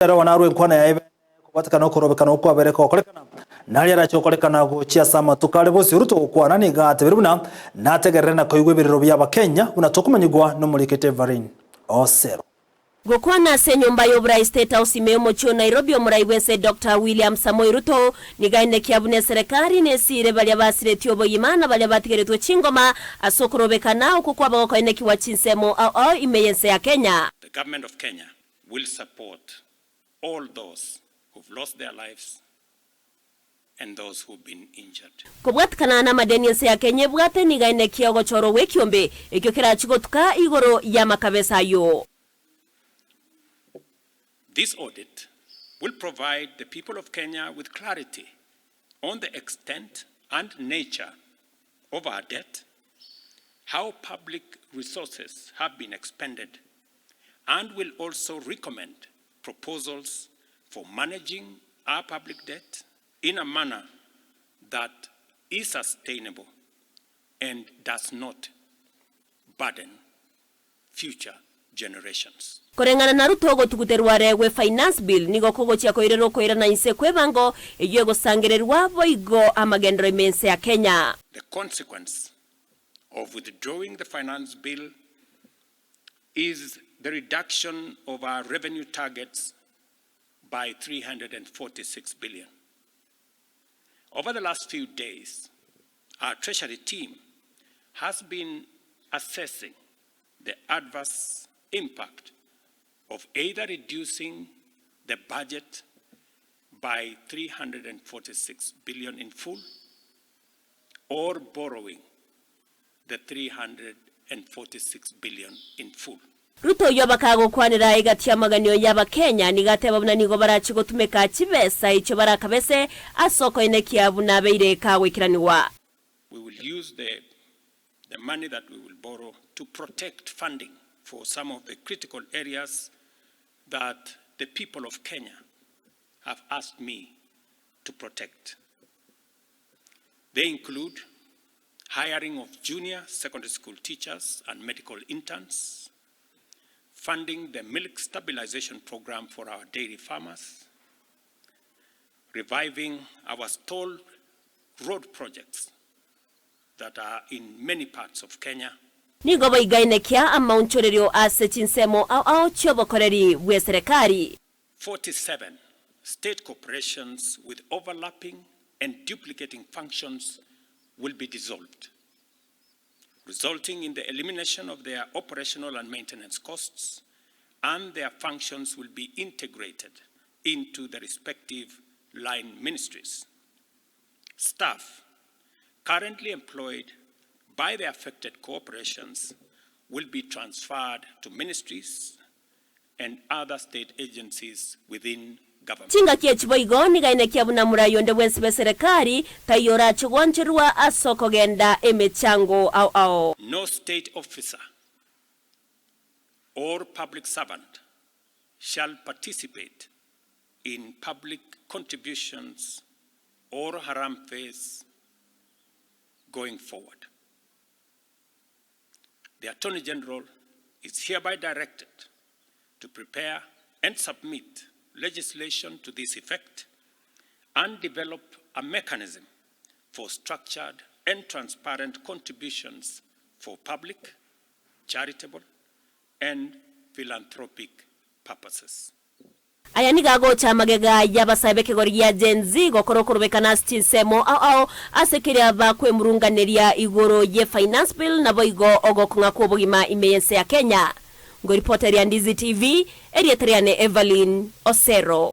Ere bono arue enkwana yaye bene kobwatekana okorobekana okwabere gokorekana, naria arache gokorekana gochia ase amatuko are bosio. Ruto gokwana nigo atebirie buna nategerere na koigwa ebirero bi'Abakenya buna tokomanyigwa nomorikete Everine Osero. Gokwana ase enyomba y'oborai State House ime y'omochie o Nairobi, omorai bw'ense Doctor William Samoei Ruto nigo aenekia buna eserekari nesiire baria basiretie obogima na baria batigeretwe chingoma ase okorobekana okwo kwaba gokoenekigwa chinsemo ao ao ime y'ense ya Kenya. The government of Kenya will support all those who've lost their lives and those who've been injured. Kobwatikana namadeni ense ya Kenya ebwate nigo aenekia ogochorwa gw'ekiombe ekio kerachi gotuka igoro y'amakabesa ayio. This audit will provide the people of Kenya with clarity on the extent and nature of our debt, how public resources have been expended, and will also recommend proposals for managing our public debt in a manner that is sustainable and does not burden future generations. Koreng'ana na Ruto ogotuguterwa are gwe Finance Bill nigo kogochia koirera okoirana inse kw'ebango eyio egosangererwa boigo amagenderero ime ense ya Kenya. The consequence of withdrawing the Finance Bill is the reduction of our revenue targets by 346 billion. Over the last few days, our Treasury team has been assessing the adverse impact of either reducing the budget by 346 billion in full or borrowing the 346 billion in full. Ruto oyio bakagokwanera egati y'amaganio y'Abakenya nigo ateba buna nigo barache gotumeka chibesa echio barakabese ase okoenekia buna abeire kagoikeranigwa. We will use the the money that we will borrow to protect funding for some of the critical areas that the people of Kenya have asked me to protect. They include hiring of junior secondary school teachers and medical interns, funding the milk stabilization program for our dairy farmers, reviving our stalled road projects that are in many parts of Kenya. Nigo boigainekia amaonchorerio ase chinsemo ao ao chi'obokoreri bw'eserekari. 47 state corporations with overlapping and duplicating functions will be dissolved, resulting in the elimination of their operational and maintenance costs, and their functions will be integrated into the respective line ministries. Staff currently employed by the affected corporations will be transferred to ministries and other state agencies within government. Chingaki echi boigo nigaenekia buna morai onde bwensi bw'eserekari taiyo orache gwancherwa ase okogenda emechango ao ao. No state officer or public servant shall participate in public contributions or harambees going forward. The Attorney General is hereby directed to prepare and submit legislation to this effect and develop a mechanism for structured and transparent contributions for public, charitable, and philanthropic purposes. Aya nigo agocha amagega y'abasae b'ekegori gia Gen Z gokora okorobekana ase chinsemo ao ao ase keria bakwemurunganeria igoro ye Finance Bill naboigo ogokong'a kw'obogima ime y'ense ya Kenya. Ngoripoteria Ndizi TV, erieta riane Evelyn Osero.